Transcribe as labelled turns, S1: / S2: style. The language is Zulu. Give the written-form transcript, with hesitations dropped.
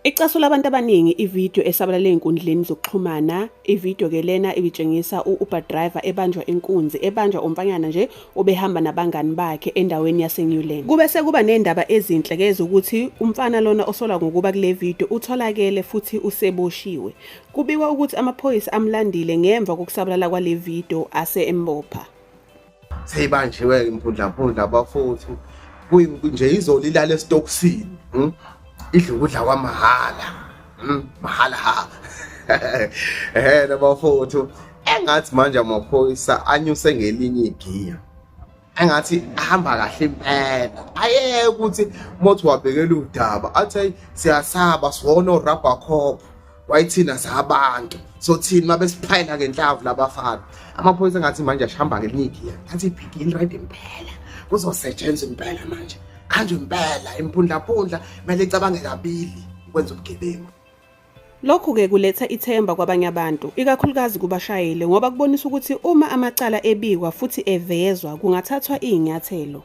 S1: Icasula abantu abaningi ividiyo esabalale ey'nkundleni zokuxhumana. Ividiyo ke lena ibitshengisa u-Uber driver ebanjwa inkunzi, ebanjwa umfanyana nje obehamba nabangani bakhe endaweni yaseNewlands. Kube sekuba ney'ndaba ezinhle ke zokuthi umfana lona osolwa ngokuba kule vidiyo utholakele futhi useboshiwe. Kubikwa ukuthi amaphoyisa amlandile ngemva kokusabalala kwale vidiyo ase embopha.
S2: Seyibanjiwe-ke imphundlamphundla bafowethu nje izolo ilala esitokisini? Idla ukudla kwamahhala, Mahhala ha. Ehhe bafowethu, engathi manje amaphoyisa anyuse ngelinye igiya, engathi ahamba kahle impela, ayeke ukuthi mothi wabhekela udaba athi, "Hey, siyasaba siwona o-rubber cop wayithina sabantu, so thina mabesiphayela ngenhlavu labafana." Amaphoyisa engathi manje ashamba ngelinye igiya, ngathi ibhigini right impela, kuzosetshenzwa impela manje, khanjwe impela imphundlaphundla, kumele icabange kabili ukwenza ubugebengu.
S1: Lokhu-ke kuletha ithemba kwabanye abantu, ikakhulukazi kubashayeli, ngoba kubonisa ukuthi uma amacala ebikwa futhi evezwa kungathathwa iy'nyathelo.